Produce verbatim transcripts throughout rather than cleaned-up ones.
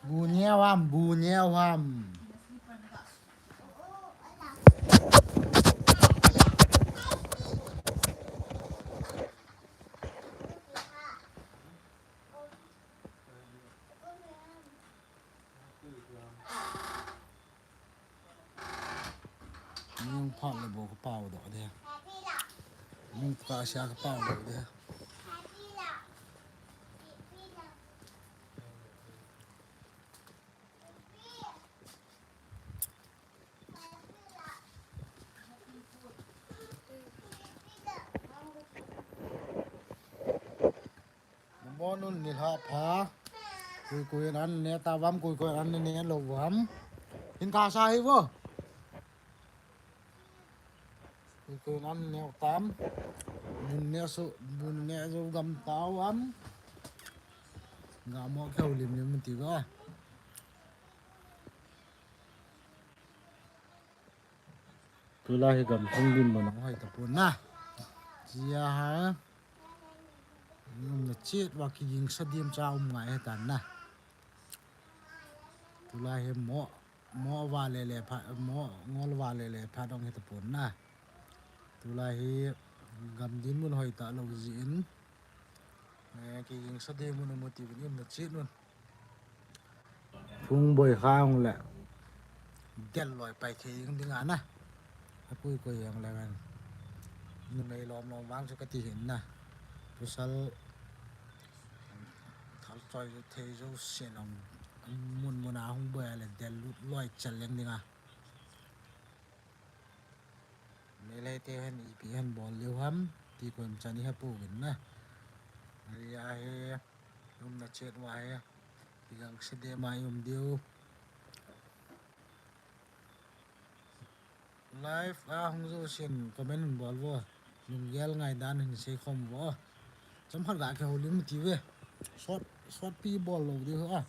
Bu neo ham, bu neo ham. Nung phat le bou ka pau doh de. Nung ka sia ka pau doh de. Mo nun nilhah pha. Kui kui in an ne ta vam, kui kui in an ne lou vam. Hin ka sa hi vo. Kui kui in an ne tam. Mun ne su, mun ne su gam tau am. Ga mo kheu lim lim ti va. Tulai hi gam thung din mo nang hoi ta pon na. Chia ha. Nung na chet va kiging sa diam cha um ngai he tan na. Tulai hi mo, mo va le le pha, mo ngol va le le pha dong he ta pon na. Tulai hi gam din mun hoi ta lou jin. Eh, kiging sa diam mun mo ti vin im na chet nun. Phung boi kha hung le. Del loi pai thei ding ding a na. A kui kui hung le ngan. Numei lom lom vang chu ka ti hin na. Pasal thal choi chu thei chu sin hung mun mun a hung boi a le del lut loi chal leng ding a. Meilei te hen ipi hen bol liu ham ti koim chan i he pu vin na. Ria he. Umna chet va he. Kigang se de mai um diu. Live a hung jo sin comment hin bol vo. Lunggel ngai dan hin sei khom vo. Chomkhat ga kihoulim ti ve. Short, short pi bol lou diu a.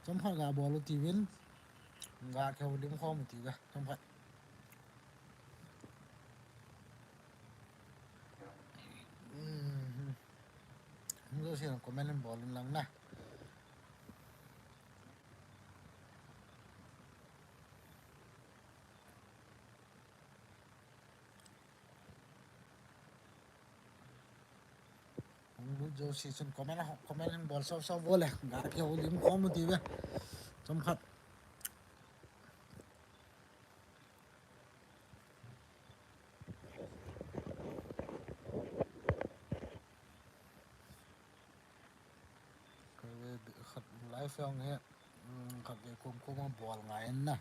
Chomkhat ga bol lou ti vin. Ga kihoulim khom ti ve. Chomkhat. Hmm. Hung jo sin comment hin bol in lang na. Hung lut jo si chun comment, comment hin bol sau sau vo le. Ga kihoulim khom ti ve. Chomkhat. Khat live hung he, um, khatvei kum kum a bol ngai in na.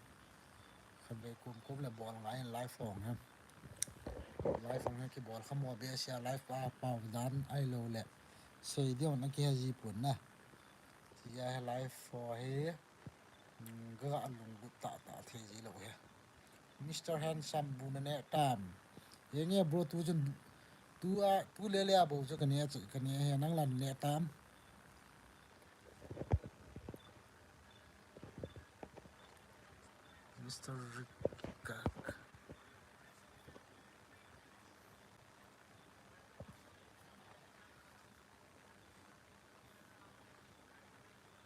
Khatvei kum kum le bol ngai in live hung he. Live hung he kibol kha mo be sia live a pau dan ai lo le. Sei diu na kihe ji pon na. Tia he live ho he. Hmm, ga lunglut tah tah thei ji lou he. Mister Handsome bu na ne tam. Ye nge bro tu chun tu a, tu le le a bou chu ka ne chu, ka ne he nang lan ne tam. Mister Rikak.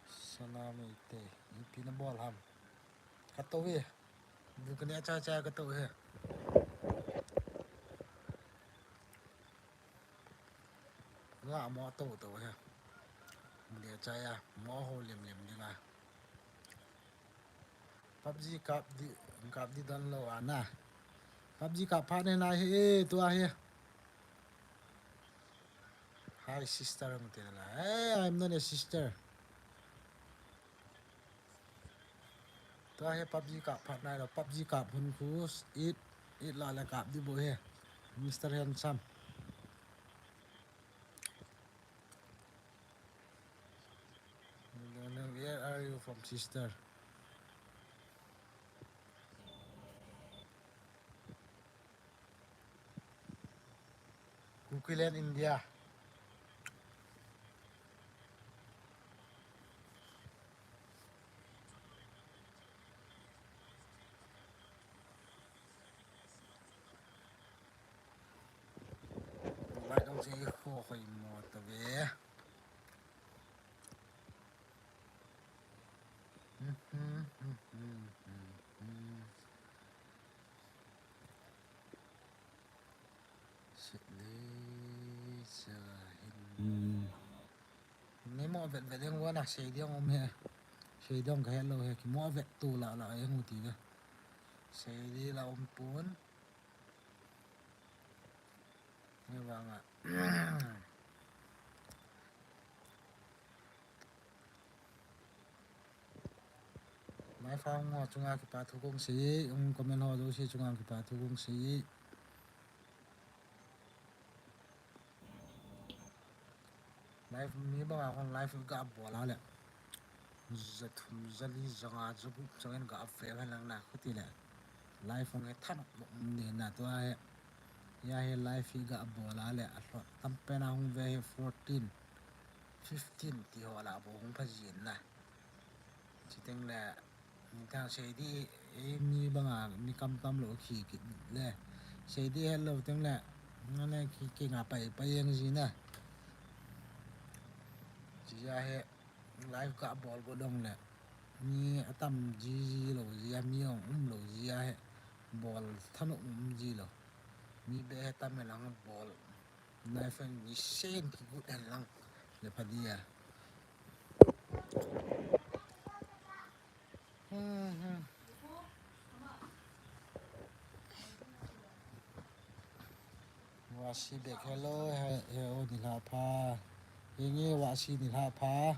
Sana Meitei, ipi na bol ham. Ka tou ve. Bu ka ne cha cha ka tou he. Nga mo tou tou he. Bu ne cha ya, mo ho lem lem ding a. PUBG kap di, kap di dan lou a na. PUBG kap phat ne na he, eh, tua he. Hi, sister, ang tena na. Hey, I'm not a sister. Tua he PUBG kap phat nai lo, PUBG kap hun khu, it, it la le kap di bo he. Mister Handsome. Where are you from, sister? Kukiland, India. Sei ho hoi mo ta ve. Sile sa hin. Ni mo vet vet ding wana sei ding um he. Sei ding ka hello he ki mo vet tu la la e ngu ti ve. Sei di la um pun. Ni vanga. Mai fa ho chunga kipa thu kong sei, um comment ho jouse chunga kipa thu kong sei. Live mi banga hon live ga bol a le. Za thum, za li, za nga, za gup, za ngen ga ap ve ve lang na khuti le. Live hong he thanop mo um ni na tua he. Ya he live hi ga bol a le a hlot tam pen a hung ve he fourteen, fifteen ti ho la bo hung pha jin na. Chiteng le, ta sei di, e mi banga, mi kam tam lo khi kit le. Sei di hello teng le, nga le khi, khi nga pai, pai yang ji na. Chi ya he, live ka bol go dong le. Mi atam ji ji lo ji ya, mi ong um lo ji ya he. Bol thanop um ji lo. Mi be he tam he lang bol. Live hon ni sen ki gut hen lang. Le pha dia. Hmm, hmm. Wasi bek hello, he, he o ni la pha. He nge wasi ni la pha.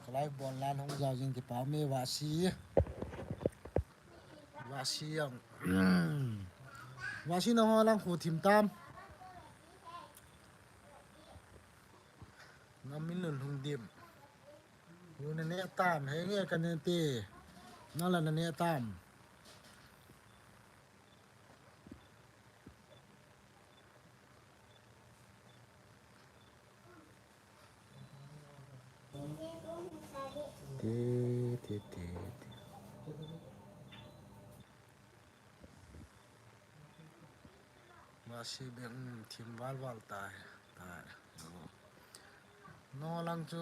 Ka live bol lan hong jao jing kipa me wasi. Wasi yang. Wasi na ho lang khu thim tam. Ngam min nun hung dim. Khu na ne tam, he nge ka ne te. Na la na ne tam. Te, te, te, te. Wasi bek, um, thim val val tai, tai. No lang chu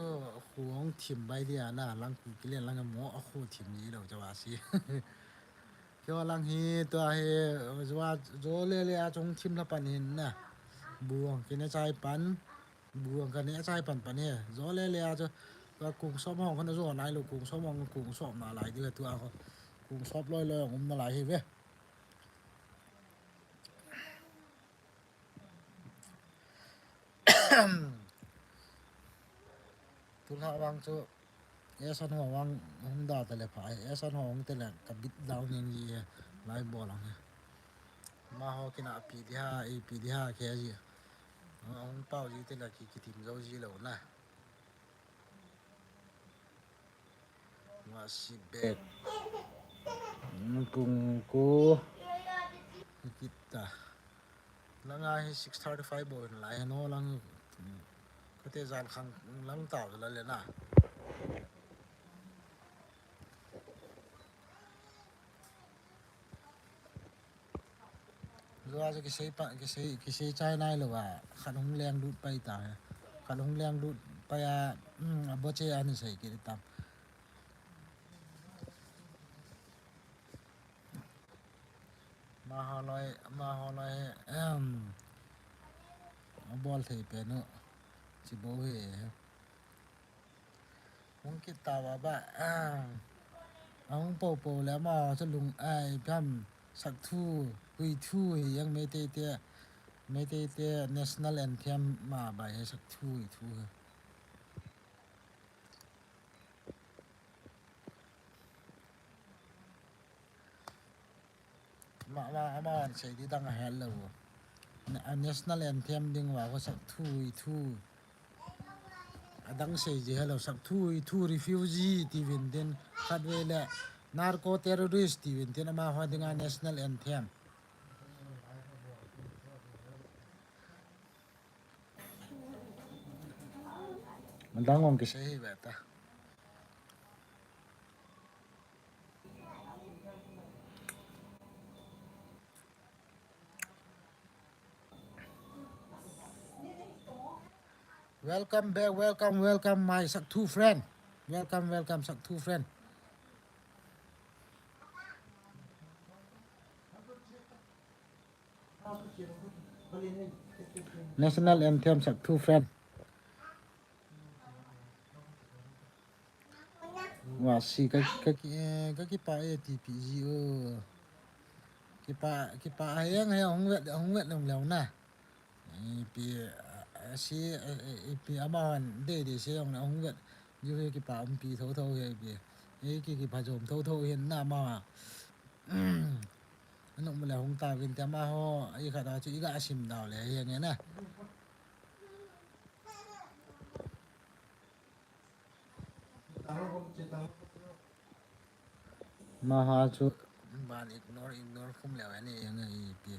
khu hong thim bai dia na, lang khu kile lang mo a khu thim ni lo cha wasi. Kyo lang hi tua hi, zua, zo le le a chung thim la pan hin na. Bu hong kine chai pan. Bu ang ka ne chai pan pan he. Zo le le a chu. Ka kung sop hong ka na zo nai lo, kung sop hong kung sop na lai di ve tu a ko. Kung sop loi loi hong um na lai hi ve. Tulha vang chu. Esan ho vang hung da ta le pha. Esan ho hung te le ka bit down ning ji he. Lai bol ang he. Ma ho kina pi di ha, i pi di ha ke ji. Hung pau ji te le ki, ki tim zo ji lo na. Wasi bek. Kung ko. Kita. Langa hi six thirty-five bo in lai no lang. Kate jan khang lang ta la le na. Zua chu kisei pa, kisei, kisei chai nai lo a, khat hung leng lut pai ta. Khat hung leng lut pai a, um, a bo che a ni sei kit tam. Ma ho loi, ma ho loi, um, a bol thei pen u, chi bo he. Hung kit ta va ba, ah, a hung po po le ama chu lung ai pham sak thu, hui thu hi yang Meitei te, Meitei te national anthem ma bai he sak thu, hui thu he. Ma, ma, ama an sei di dang a hel lo. Na, a national anthem ding va ko sak thu, hui thu. A dang sei ji hello sak thu, hui thu refugee ti vin tin khat ve le narco terrorist ti vin tin ama ho ding a national anthem. Dang ong kisei hi ve ta. Welcome back, welcome, welcome, my Sakthu friend. Welcome, welcome, Sakthu friend. National anthem, Sakthu friend. Wa si ka, ka ki, eh, ka kipa e T P G o. Kipa, kipa a yang he hung vet, hung vet nung leo na. Ipi, ah, si, eh, eh, ipi ama han de de si hung na hung vet. Ju he kipa umpi tho tho he ipi. E ki kipa jom tho tho he na ma. Anung mule hung ta vin te ama ho, i kha da chu i ga sim dau le he nge na. Maha chu ban ignore, ignore khum leo ani yang ipi.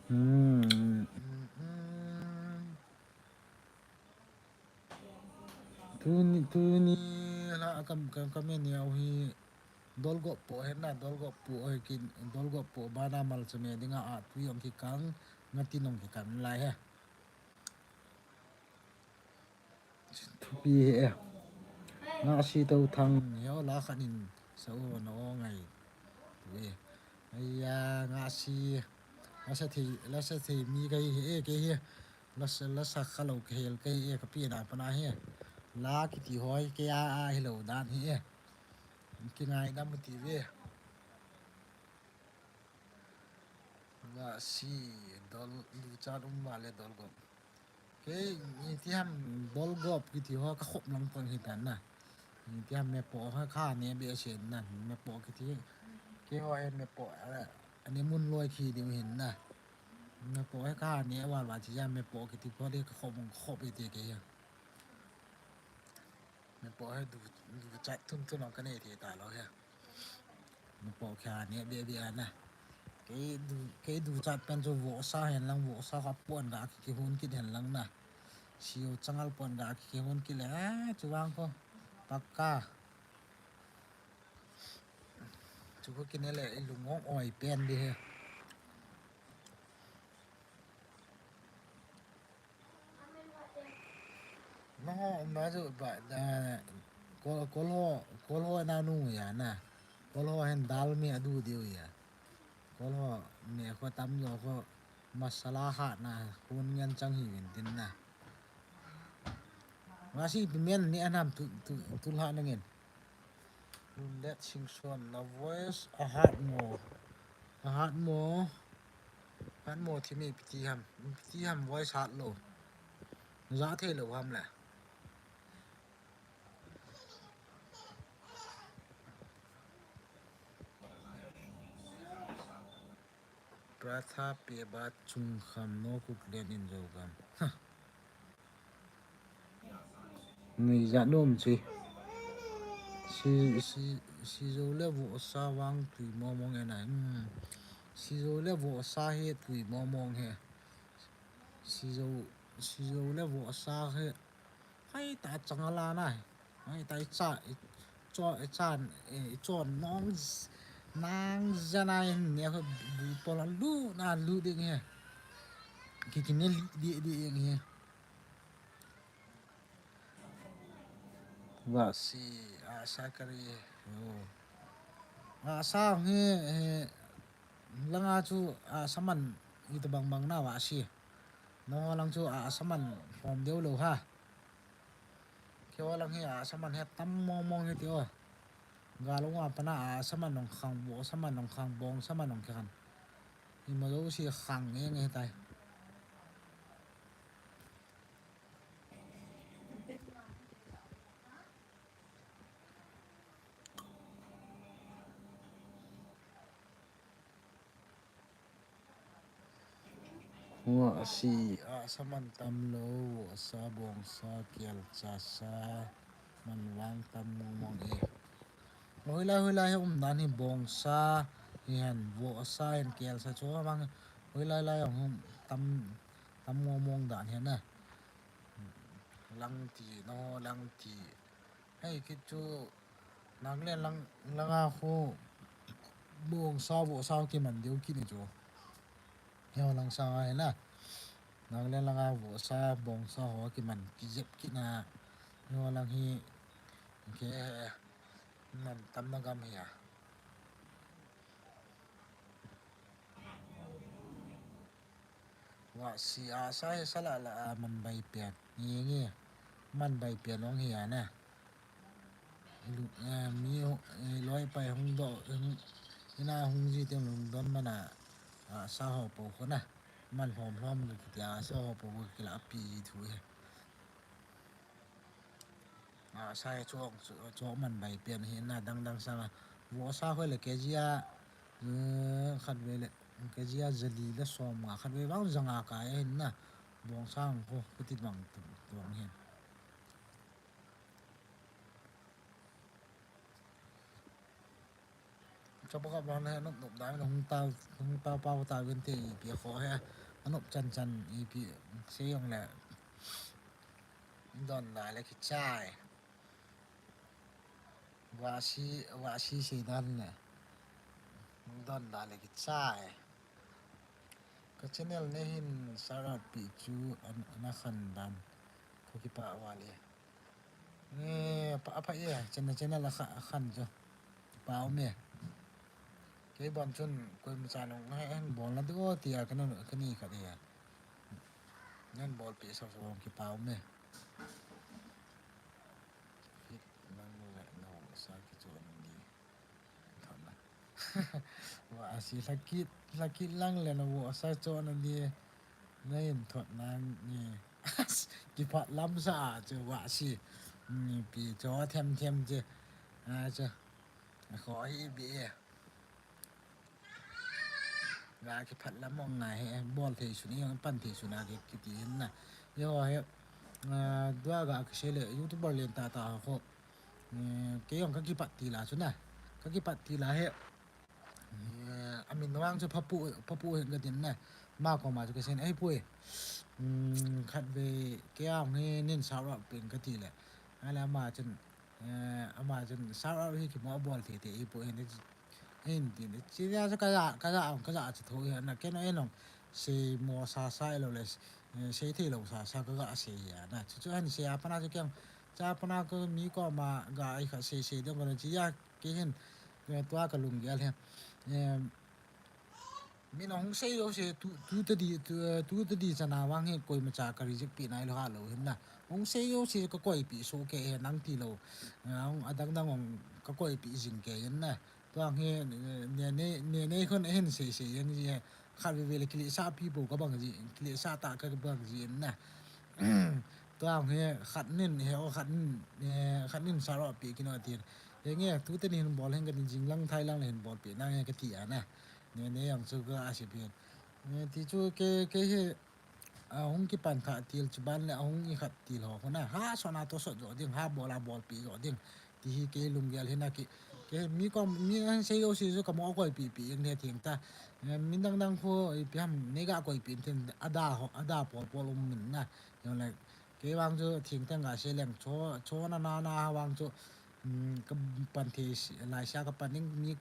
Hmm. Tuni, tuni la kam, kam, kam ni au hi dolgop po hen na, dolgop po he kin, dolgop po bana mal chame dinga a tui ong kikang, ngati nong kikang lai he. Thupi he e. Nga si to thang, yo la khan in sa o no ngai. Tu e. Aya, nga si. La sa thei, la sa thei mi kai he e, ke he. La sa, la sa kha lo ke hel kai e, ka pi na pa na he. La kiti hoi ke a, a hi lo dan he e. Ki ngai dam ti ve. Nga si dol, lu chan um ma le dol gop. Kei, iti ham dolgop kiti ho ka khop lang pang hi tan na. Iti ham mepo ha kha ne be sen na, mepo kiti. Kei ho e mepo, eh, ani mun loi khi diu hin na. Mepo ha kha ne wa wa chi ya mepo kiti ko de ka khop, khop iti ke ya. Mepo he du, du chat thun thun ong ka nei thei ta lo he. Mepo kha ne be be a na. Kei du, kei du chat pen chu vohsa hen lang, vohsa kha pon ga ki, kihon kit hen lang na. Siu changal pon ga ki, kihon kit le, ah, chu vang ko. Pakka. Chu ko kine le, i lung ong oi pen di he. Maho, ma chu ba, da, kol, kol ho, kol ho na nu ya na. Kol ho hen dal mi adu diu ya. Kol ho me ko tam jo ko masala ha na, hun ngan chang hi vin tin na. Nga si pi men ni anam tu, tu, tu la na ngin. Lunlet Singson, na voice a hat mo. A hat mo. Hat mo thi mi piti ham. Piti ham voice hat lo. Ja thei lo ham le. Pratha pe ba chung kham no kuk len in zo gam. Ha. Nui ja nom chi. Si, si, si zo le vohsa vang tui momong e na. Hmm. Si zo le vohsa he tui momong he. Si zo, si zo le vohsa he. Hai ta chang ala na. Hai ta i cha, i cho, i chan, i chon nong z-, nang zana in ne ko bu pol a lu na lu ding he. Ki ki ne li di di ding he. Wa si, a sa kari. Yo. A sa he, he, langa chu, a sa man i ta bang bang na wa si. No lang chu, a sa man form deu lo ha. Kei ho lang hi a sa man he tam mong mong he ti o. Ga lo nga pana a sa man nong khang bo, sa man nong khang bong, sa man nong khan. I ma lo si khang nge nge tai. Wa si, a sa man tam lo, wa sa bong sa, kial cha sa, man vang tam mong mong e. Hoilai, hoilai, um dan hi bong sa, hi han, vo sa, hin kial sa, chu vang, hoilai lai, um, tam, tam mong mong dan hi na. Lang ti, no, lang ti. Hei, kit chu, Nagaland lang, langa khu, bong sa, vo sa, ki man deu ki ni chu. Heo lang sa ngai na. Nang le langa vohsa, bongsa ho kiman kijep kit na. Ni ho lang hi, ke, man tam na gam hi a. Vahsi a sa hi sala la a man bai pian. Ni nge, man bai pian ong hi a na. Lu-, eh, mi ho, eh, loi pai hung do, hung, ina hung ji teng lungdon man a, a, sa ho po ko na. Man hlom hlom lu ti a, sa ho po ko kila pi ji thu he. A, sa he chok, chok, chok man bai pian hi na dang dang sang a. Vohsa khoi le K G a, eh, khat ve le, K G a jali le som nga, khat ve vang janga ka e hin na. Bongsa ang ko, kuti bang tu, tu ang hin. Chapa ka bang na he nop nop dai na hung tau, hung tau pau tau vin te ipi kho he. Anop chan chan ipi se yong le. Don dai le kichai. Vahsi, vahsi se dan le. Don dai le kichai. Ka channel ne hin shout out pi chu an, ana khan dan. Ko kipa vale. Eh, pa, pa, eh, channel, channel a kha-, a khan chu. Pa um e. Kei bon chun koima cha nung he, hen bol na diu ti a kana, kani khat e. Nan bol pi sa so kipa um e. Hit lang le no sa ki chu ni. Thot na. Vahsi lakit, lakit lang le no vohsa chu na di. Na in thot nang ni. Kiphat lam sa a chu vahsi. Ni pi cho them them chu. A chu. Kho hi bi e. Ga kiphat lam ong ngai he, bol thei sun, i pan thei sun a ki, kiti hin na. Yo he, a, dua ga kisei le, YouTuber len tata ho. Eh, kei jong ka kipat ti la chu na. Ka kipat ti la he. Eh, amin vang chu Phapu, Phapu he ka tin na. Ma koma chu ka sen, "Ei Pu e. Hmm, khat ve kei jong hi nin shout out pen," ka ti le. Ahile ama chun, eh, ama chun shout out hi kimo bol thei thei, "Ei Pu e, ni," hin ti le. Chi ya chu ka ja, ka ja, ka ja chu tho hi na, kei no e nong. Sei mo sa sa e lo le, eh, sei thei lo sa sa ka ga sei ya na. Chu chu han sei a pana chu kei jong Cha pana ko mi koma ga i kha sei sei dong ko chi ya kei hin, eh, tua ka lunggel he. Em, min hung sei jouse tu, tu ta di, tu, eh, tu ta di chana vang he koima cha ka reject pi nai lo ha lo hin na. Hung sei jouse ka koi pi so ke he nang ti lo. Eh, hung adang dang hung ka koi pi jing ke hin na. Tua hi, ne, ne, ne, ne khun ahin sei sei jeng ji he. Khat ve ve le kilesa pi bou ka bang ji, kilesa tah ka bang ji na. Tua hi khat nin, he o khat nin, eh, khat nin shout out pi kino tin. He nge, tu te ni hin bol hen ka tin jing lang thai lang le hin bol pi na nge ka ti a na. Ne, ne jong chu ka a si pi. Ne, ti chu ke, ke he, A hung kipan kha til chu ban le a hung i khat til ho khun a. Ha sona to sot jo ding, ha bola bolpi jo ding. Ti hi kei lunggel hin a ki, kei mi kom, mi an sei jouse chu ka mo koipi pi ing le thing ta. Eh, min dang dang khu ipi ham nei ga koipi in tin a da ho, a da pol pol um min na. Jong le kei vang chu thing tang ga sei leng cho, cho na na na vang chu, um, ka pan thei si, lai sia ka pan ding mi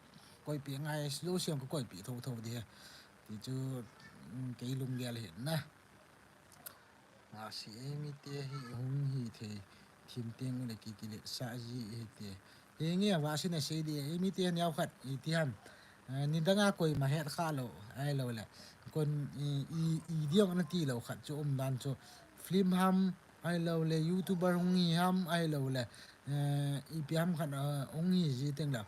koipi ngai jouse ka koipi tho tho di he. Ti chu, um, kei lunggel hin na. Vahsi eimi te hi hung hi thei, thim teng u le ki kiletsah ji hi te. Hi nge Vahsi na sei di, eimi te neo khat i ti ham. Eh, ni dang a koima het kha lo, ai lo le. Kon i, i, i diong na ti lo khat chu um dan chu. Film ham, ai lo le, YouTuber hung hi ham, ai lo le. Eh, ipi ham khat, eh, hung hi ji teng lo.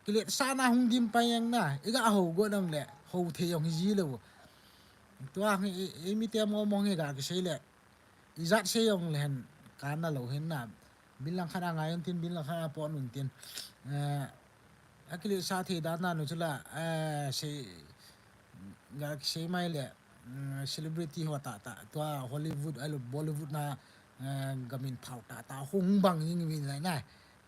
Kiletsahna hung dim pai jeng na, i ga ho go nang le, ho thei jong hi ji lo. Tua hi, i, i mi te mo mong hi ga kisei le, i jat sei jong le hen, ka na lo hen na, bin lang khat a ngai un tin, bin lang khat a pon un tin. Eh, a kiletsah thei dan na nu chu la, eh, sei, ga kisei mai le, mm, celebrity ho tah tah, tua Hollywood, ai lo Bollywood na, eh, gamin phau tah tah, hung bang jing min lai na.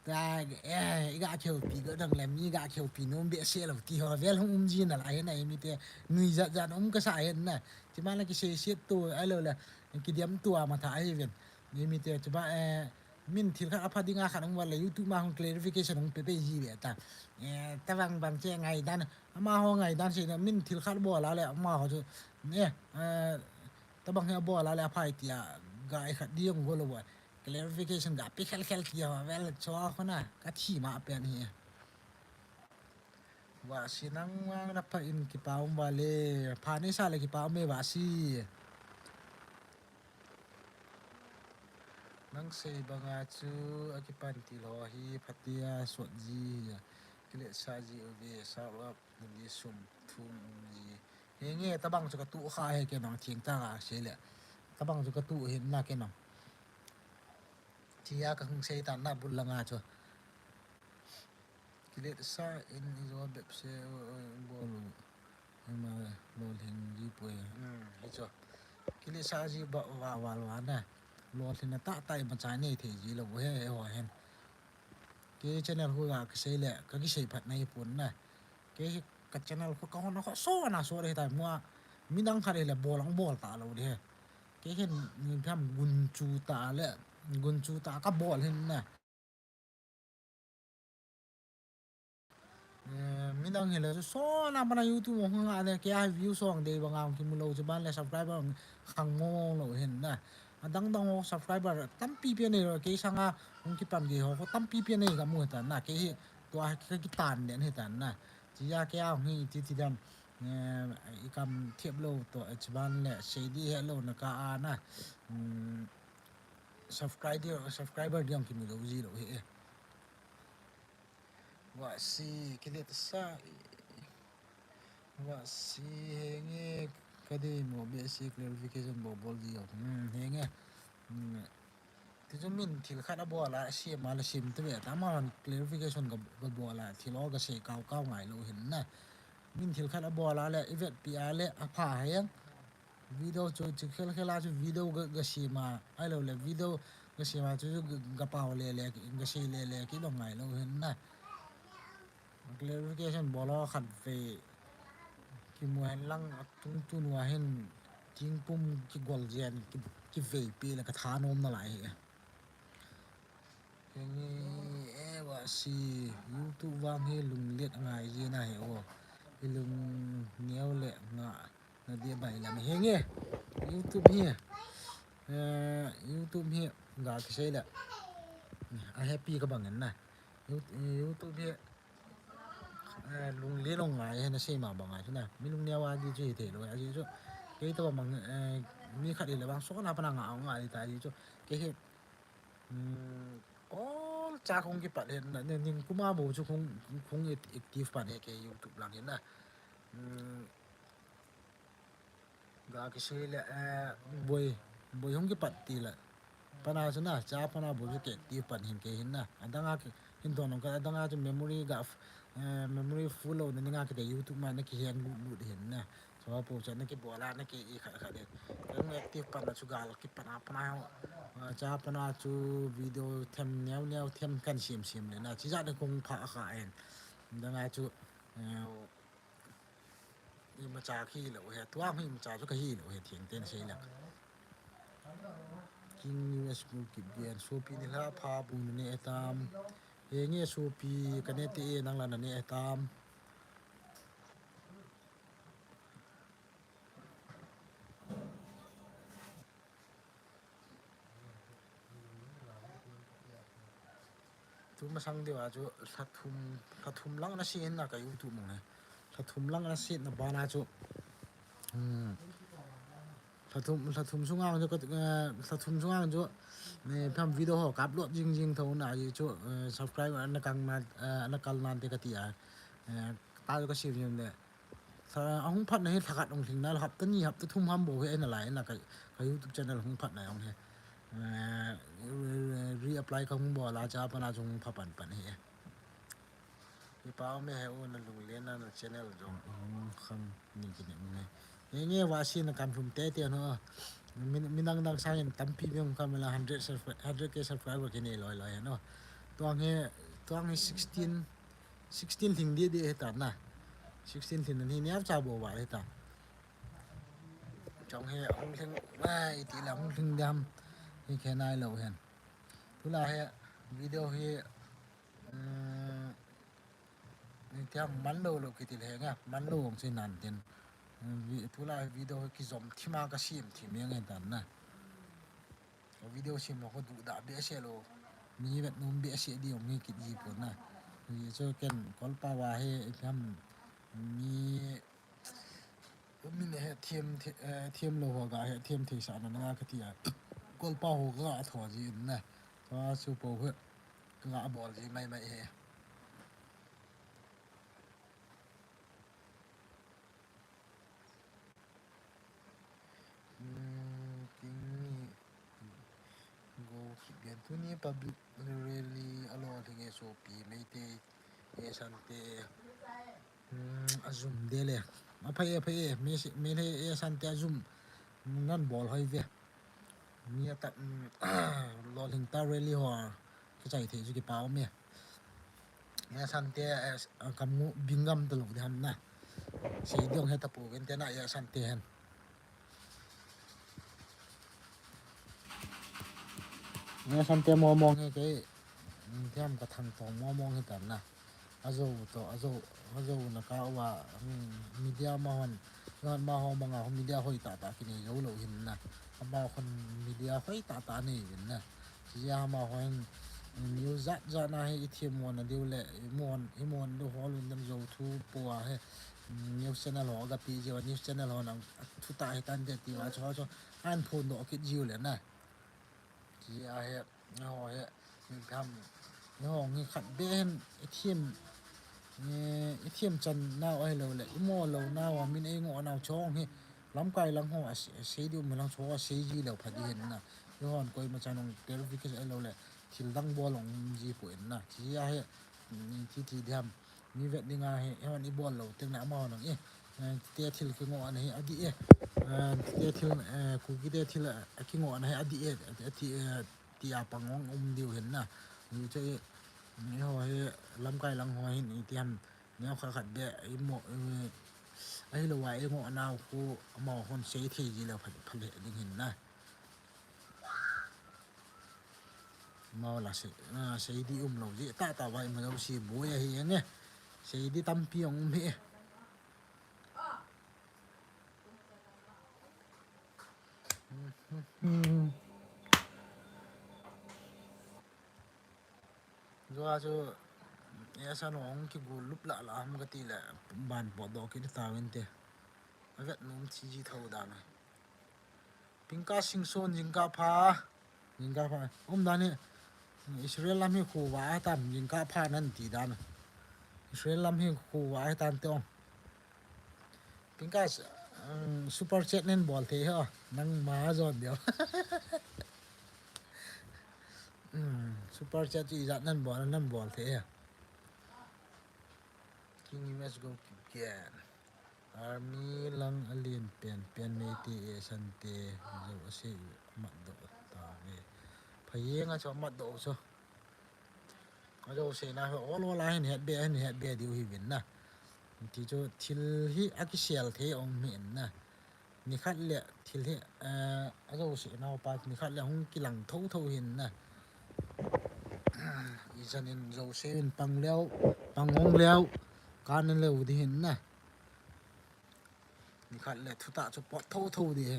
Ta, eh, i ga kheupi go dang le, mi ga kheupi nom behseh lo ti ho vel hung um ji na lai na, i mi te nui jat jat um ka sa hen na. Ti ma la kisei siet tu, ai lo le, kidiam tu a ma tha ai ven. I mi te chu ba, eh, min thil khat a pha ding a khat hung va le, YouTube ma hung clarification hung pe pe ji ve ta. Eh, ta bang bang che ngai dan, ama ho ngai dan sei na, min thil khat bol a le, ama ho chu, eh, eh, Tabang hi abol a le aphai tia ga i khat ding go lo ba. Clarification ga pe khel khel tia ba vel chua khona ka thi ma pen hi. Vasi nang vang na pha in kipa um vale, pha nei sa le kipa um e Vasi. Nang sei banga chu akipan til ho hi phatea sot ji hi a. Kilet sa ji uve, sa uap, nili sum thum um ji. Henge tabang chu ka tu kha he ke nang thing ta ga sei le. Tabang chu ka tu hin na ke nang. Tia ka hung sei ta na bul langa chu. Kilet sa in i zo bep se bol u. Ima lolhing ji poi. Hmm, hi chu. Kilet sa ji ba wa wa wa na. Lolhing na ta ta ima cha nei thei ji lo he he ho hen. Ke channel hu ga ka sei le, ka ki sei phat na hi pun na. Ke hi ka channel hu ka hon ho so na so le ta mua. Midang khat le bol ang bol ta lo de. Ke hin ni pham gun chu ta le, gun chu ta ka bol hin na. Eh, midang hile chu sona bana YouTube hung nga le, kei a view song dei banga hung kimu lo chu ban le subscriber hung khang mo lo hin na. Adang dang ho subscriber tampi pi nei lo, kei sanga hung kipan gei ho, ho tampi pi nei ka mu ta na, kei hi tua ka kitan den hi ta na. Chi ya kei a hung hi ti ti dam, eh, i kam thiap lo to, eh, chi ban le sei di he lo na ka a na. Hmm, subscriber, subscriber di hung kimu lo ji lo hi e. Vasi, kilet sa. Vasi, henge, ka dei mo be si clarification bol bol di ho. Hmm, henge. Hmm. Ti chu min thil khat abol a, sim a le sim te ve ta ma clarification ka, ka bol a, thil ho ka sei kau kau ngai lo hin na. Min thil khat abol a le, i vet pi a le, apha heng. Video chu, chu khel khel a chu video ga, ga sim a, ai lo le video ga sim a chu, chu ga, ga pau le le, ga sei le le, ki dong ngai lo hin na. Clarification bol lo khat ve kimu hen lang a tung tun uva hin thingpum kigol jen ki, kivei pi le ka thanom na lai hi. Henge, eh, Vasi, YouTube vang hi lunglet ngai ji na hi o. I lung neo le nga na dia bai lam henge. YouTube hi, eh, YouTube hi ga kisei le a happy ka bang na. You-, YouTube hi, eh, lunglet ngai he na sei ma bang ai chu na. Mi lung neo a di chu hi thei lo a ji chu. Kei to bang, eh, mi khat le bang so na pa na nga nga di ta ji chu. Kei hi Hmm, all cha khong kipat hin na, ni, ning kuma bo chu khong, khong act-, active pan he ke YouTube lang hin na. Hmm, ga kisei le, eh, boi, boi hong kipat ti le. Pana chu na, cha pana bo chu ke active pan hin ke hin na. Adang a ki, hin don ka, adang a chu memory ga f-, eh, memory full lo na, ning a kite YouTube ma na kiheng lut lut hin na. Chua po cha na kibol a na ki i khat khat de. Kei active pan a chu gal kipan a pan a ho. Ah, cha pan a chu video them neo neo them kan sim sim le na. Chi ja na kong pha kha en. Dang a chu, eh, imacha ki lo he. Tua imacha chu ka hi lo he thiang ten sei la. King U S Bukit Gen. Sopi ni la pha bu ne tam. Henge sopi ka ne te e nang la na ne tam. Tu masang deu a chu lha thum, lha thum lang na si na ka YouTube mong ne. Lha thum lang na si na bana chu. Hmm. Lha thum, lha thum sunga chu ka, eh, lha thum sunga chu, eh, pham video ho ka upload jing jing tho na ji chu, eh, subscribe na kang na, eh, na kal nan te ka ti a. Eh, ta chu ka sim jing le. Sa, ahung phatna hi lha khat hung lhing na, hapta ni, hapta thum ham bou hi eina lai, eina ka, ka YouTube channel hung phatna jong hi. Eh, re-, re-, reapply ka hung bol a, cha pana jong hung pha pan pan hi. Ipa me he u na lunglen na, na channel jong hung khang ni kini um he. Nge nge Vasi na kam lhum te te no. Min, min dang dang sangin tampi mi hung kam la hundred subscri-, hundred K subscriber kini loi loi no. Tuang hi, tuang hi sixteen, sixteen lhing di di he ta na. Sixteen lhing na hi niam cha bo va he ta. Chong he hung lhing, ai, ti la hung lhing diam. Hi khe nai lo hen. Tula he video hi, um, ni tiam man lo lo kiti le nga, man lo hung si nan tin. Vi-, tulai video hi kijom thima kasem thim jeng ahitan na. Video sem ho duhdah behseh lou. Mi vet nom behseh di jong hi kiti pon na. Hichu ken kolpa va hi ipi ham mi, min hetthem the-, eh, them lou ho ga hetthem thei sah na nga kati a. Kolpa ho ga tho ji in na. Tua chu po hi ga bol ji mai mai hi. Hmm, king ni go kit gen tuni public rally a lolhing e sopi Meitei e Sante. Hmm, a zum de le. A phai e, phai e, mi si, mi le e Sante a zum. Nan bol hoi ve. Mi a ta, hmm, lolhing ta rally ho. Kichai thei chu kipa um e. E Sante, eh, kamu bingam ta lou di ham na. Sei di jong heta pouvin te na e Sante hen. E Sante mo mong he kei. Thiam ka thang tong mo mong he tan na. Ajo to, ajo, ajo na ka wa, hmm, media ma hon, hon ma ho ma nga ho media hoi ta ta kini jo lou hin na. Ama hon media hoi ta ta nei hin na. Chia ama hon news jat jat na hi i them mo na diu le, i mon, i mon diu ho lun dem jo thu po a he. News channel ho ga pi jiu, news channel ho nang thu ta he tan de ti wa cho cho. An phun do kit jiu le na. Chia he, ho he, min tham, ho ngi khat be hen, i them, eh, i them chan nau ahi lou le, i mo lou nau a min ei ngo nau chong hi, lamkai lang ho a se-, sei diu mi lang cho a sei ji lou pha di hen na. I hon koima chan ong clarification ahi lou le, thil dang bol ong ji pu en na. Chia he, mm, ti ti diam. Mi vet ding a hi, hon i bol lou, teng le ama hon ang e. Eh, te thil ki ngo ana hi, a di e. Eh, te thil, eh, Kuki te thil, eh, ki ngo ana hi, a di e. A ti, eh, ti a pang ong um diu hin na. Ni che e, ni ho hi, lamkai lang ho hin, i ti ham, ni ho khat khat be, i mo, eh, ahi lou a, i ngo ana khu, ama hon sei thei ji lou pha, pha le ding hin na. Mau la sei, ah, sei di um lou ji, ta ta vai ma lou si boi ahi nge. Sei di tampi ong um hi. Jua chu, e sa no ong ki gu lup la la ham ka ti le, ban po do ki ta win te. A vet nom chi ji tho da na. Pingka Singson jingkah pha. Jingkah pha. Um dan hi. Israel lam hi khuva a tam jingkah pha nan ti dan. Israel lam hi khuva a tam te ong. Pingka, um, super chat nen bol the ho. Nang ma jon deu. Um, super chat chu ijat nan bol, nan bol the ho. King U S go again. Army lang a lien pen, pen Meitei e Sante, jo a sei u, a mat doh ta ve. Pha jeng a chu a mat doh chu. A jo sei na, ol ol a hin het be, hin het be diu hi vin na. Ti chu thil hi a kisel thei ong mi in na. Ni khat le thil hi, eh, a jo sei nau pa, ni khat le hung kilang tho tho hin na. I jan in jo sei in pang leu, pang ong leu, kan in leu di hin na. Ni khat le thu ta chu pot tho tho di he.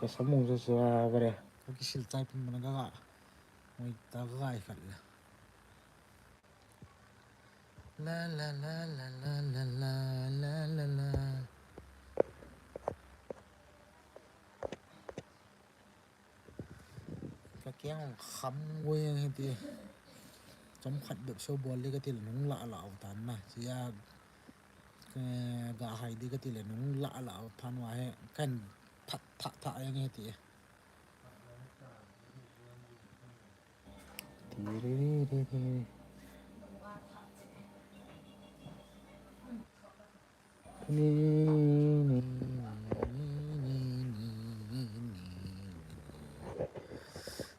Ka samung sa sa vare. Ka kisil chai pin mana ka ga. Oi ta ga i khat le. La la la la la la la la la. Ka keng kham weng hiti. Chom khat bep so bol le ka til nung la la au tan na. Sia, eh, ga hai di ka til nung la la au tan wa he kan phat tha tha yang hiti. Ti ri ri ri ri. Ni, ni, ni.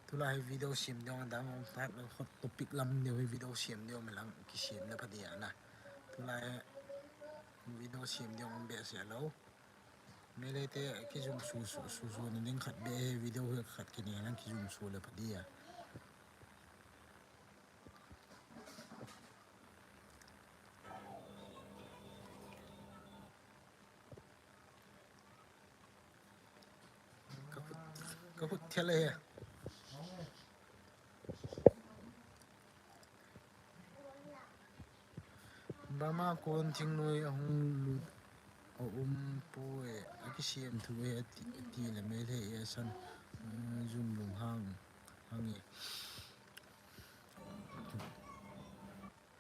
Tulai video sem ding dang hot topic lam ding video sem ding mi lang kisem na pha dia na. Tulai video sem ding be se lo. Mele te kijum su su su su ni ding khat be video khat kini lang kijum su le pha dia. Ka khut thel ahi. Burma kon thingnoi ahung lut a um poi, akisem thu e ati, ati le Meitei e san, eh, jum lunghang, hang e.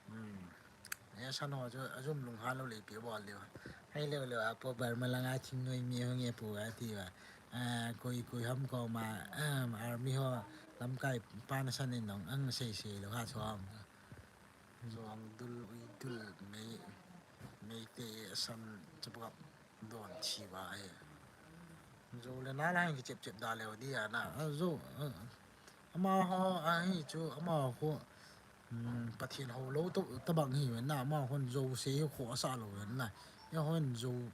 Hmm. E san ho chu, ajum lunghang lou le ipi bol diu. Hei leu leu a po Burma langa thingnoi mi hung e po ati ba. Ah, koi, koi ham koma, um, army ho lamkai pa nasan in nong ang sei sei lou ha chuang. Jong dul, ui dul, mei, Meitei san chapkap don thi ba e. Jou le nal a hin kichep chep da leu di a na. A jou, a, amaho ahi chu, amaho khu, um, Pathen houlou to, tabang hi ven na, amaho khun jouse hi khohsah lou ven na. Eihon jou,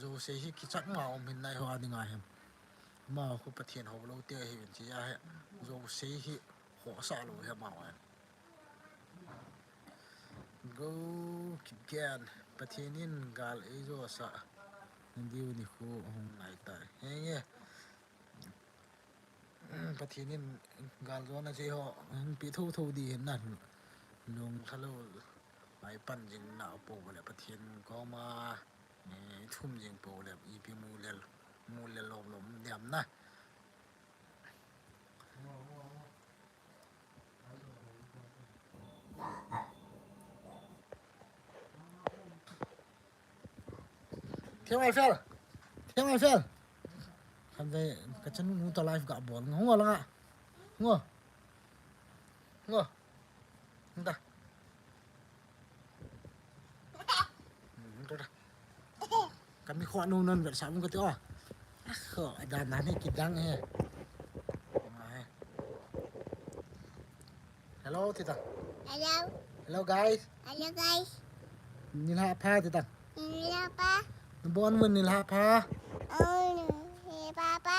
jouse hi kichat ma um hin na eiho a dinga hin. Amaho khu Pathen houlou te hi ven chi a hi, jouse hi khohsah lou hi amaho hin. Go Kipgen, Pathen in gal eijosah diu nikho hung nai tai. Henge. Pathen in gal jona chei ho hung pe tho tho di hin na. Lung thalou mai pan jing na po le Pathen koma, eh, thum jing po le ipi mu le, mu le lom lom diam na. Thiang ai fel. Thiang ai fel. Khan ve ka chanu nu ta live ga bol. Hung o langa. Hung o. Hung o. Hung ta. Hmm, hung ta. Kami kho nu non vet sa mung kati o. Ah, kho, dan dan hi kidang he. Ah, he. Hello, tita. Hello. Hello, guys. Hello, guys. Nilhah pha, tita. Nilhah pha. Nabon mun nilhah pha. Oh, nilhah pha.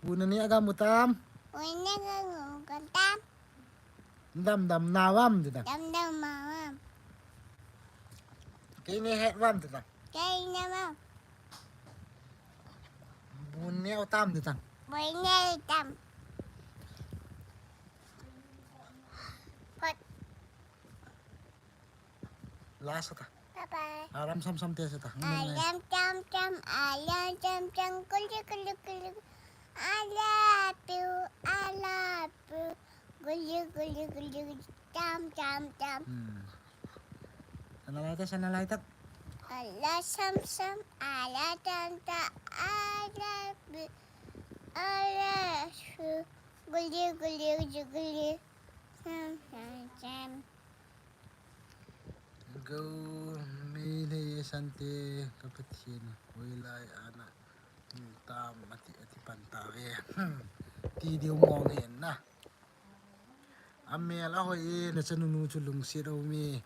Bu nani aga mutam. Bu nani aga mutam. Dam dam navam, tita. Dam dam navam. Kei ne het vam, tita. Kei ne vam. Bu neo tam, tita. Bu neo tam. Pot. Last ta. Bye bye. Aram sam sam te sa ta. Aram tam tam, aram tam tam, kuli kuli kuli. I love you, I love you. Guli guli guli guli, tam tam tam. Hmm. Sana lai ta, sana lai ta. Ala sam sam, ala tam tam, I love you, I love you. Guli guli guli guli. Sam sam sam. Go, Meitei sante ka Pathen hoilai ana, hmm, tam ati, ati pan ta ve. Hmm. Ti diu mong hen na. Amel a hoi e, na chanu nu chu lungset um e.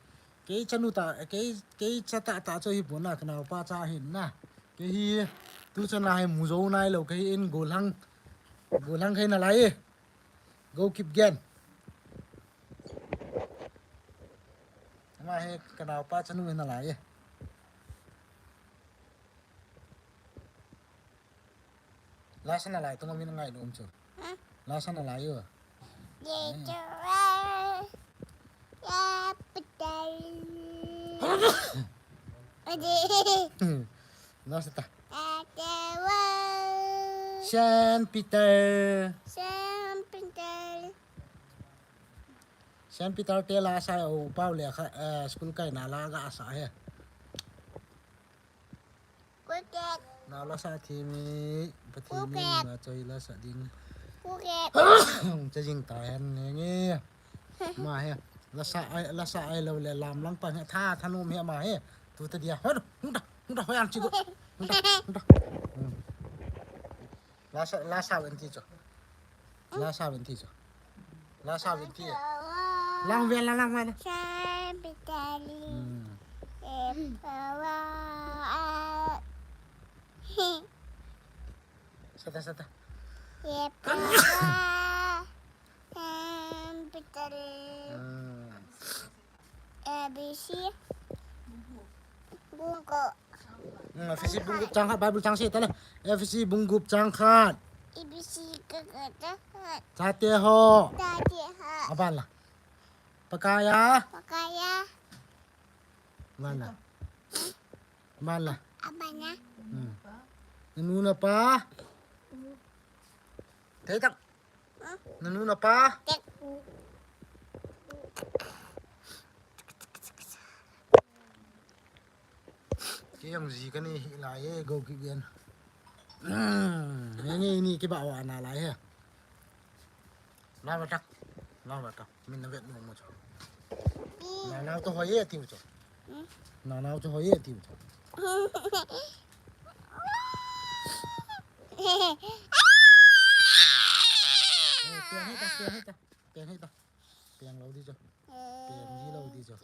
Kei chanu ta, kei, kei cha ta ta chu hi pon na, ka naopa cha hin na. Kei hi tu chan la hi mu jou nai lou, kei in gollhang, gollhang kei na lai e. Go Kipgen. Ama hi ka naopa chanu hi na lai e. Lasa na lai, tunga min ngai lum chu. Hah? Lasa na lai u. Ye chu. Ya, petai. Ade. Lasa ta. Ade wa. Saint Peter. Saint Peter. Saint Peter te lasa u pau le kha, eh, school kai na la ga sa he. Kuket. Na lasa thi mi, Pathen mi. Kuket. Na choi lasa ding. Kuket. Cha jing ta hen nge nge. Ma he. Lasa ai, lasa ai lou le lam lang pa he. Tha, tha nom he ma he. Tu ta dia. Hon, hung ta, hung ta, hoi ang chi go. Hung ta, hung ta. Hmm. Lasa, lasa wen ti cho. Lasa wen ti cho. Lasa wen ti. Lang wen la, lang wen la. Saint Peter. Hmm. Eh, ah. Sata, sata. Eh, Saint Peter. Hmm. A B C. Bungo. Hmm, Ephesi bung gup chang khat, Bible chang se ta le. Ephesi bung gup chang khat. A B C ka ka ta ha. Chate ho. Chate ho. Aban la. Pakaiya. Pakaiya. Aban la. Aban la. Aban la. Hmm. Nanu napa. Thei tak. Nanu napa. Tek. Kei jong ji kanei hih lai e, Go Kipgen. Hmm, nge ni kibah wa na lai he. Lava tak. Lava tak. Min na vet mo mo cho. Na na to hoye tiu cho. Hmm? Na na to hoye tiu cho. Eh, piang hita, piang hita. Piang hita. Piang lou di cho. Piang ji lou di cho.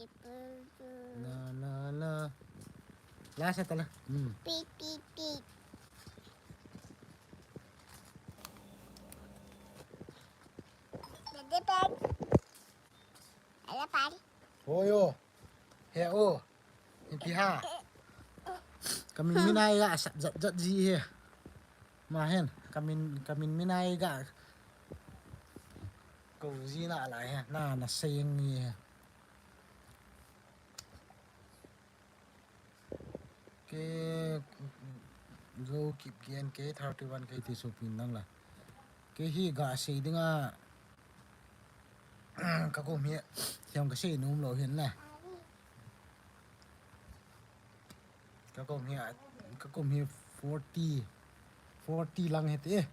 Na, na, na. La sa ta la. Hmm. Pi, pi, pi. Dede pen. Ala pen. Hoyo. He o. Ipi ha. Kamin minai ga sat jat jat ji he. Ma hen. Kamin, kamin minai ga. Ko ji na lai he. Na, na saying ni he. Kei Go Kipgen kei thirty one kei ti sopin lang la. Kei hi ga sei dinga ka kum hi, hiam ka sei nom lou hin la. Ka kum hi, ka kum hi forty, forty lang hite.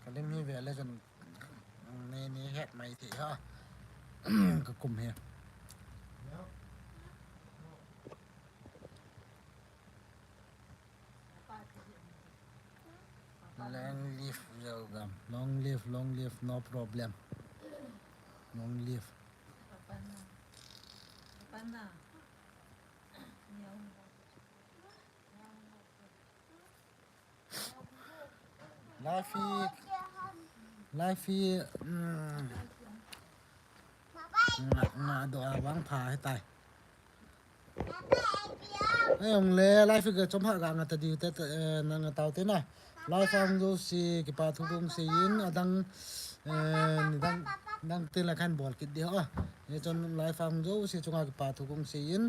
Ka lim hi ve le chun nei, nei het mai thei ha. Ka kum hi. Long live Zogam. Long live, long live, no problem. Long live. Life hi, life hi, mm, nga, nga do a vang pha he tai. Ei, ong le, life hi ka chom ha ga nga ta diu te, te, eh, na nga tau te na. Life ang jo si, kipa thu kong si yin, adang, eh, ni dang, dang te la kan bol kit di ho. Ye chon life ang jo si chunga kipa thu kong si yin.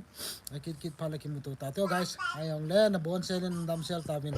A kit kit pha la kimuto ta te ho, guys. Ei, ong le, na bon sel in dam sel ta vin.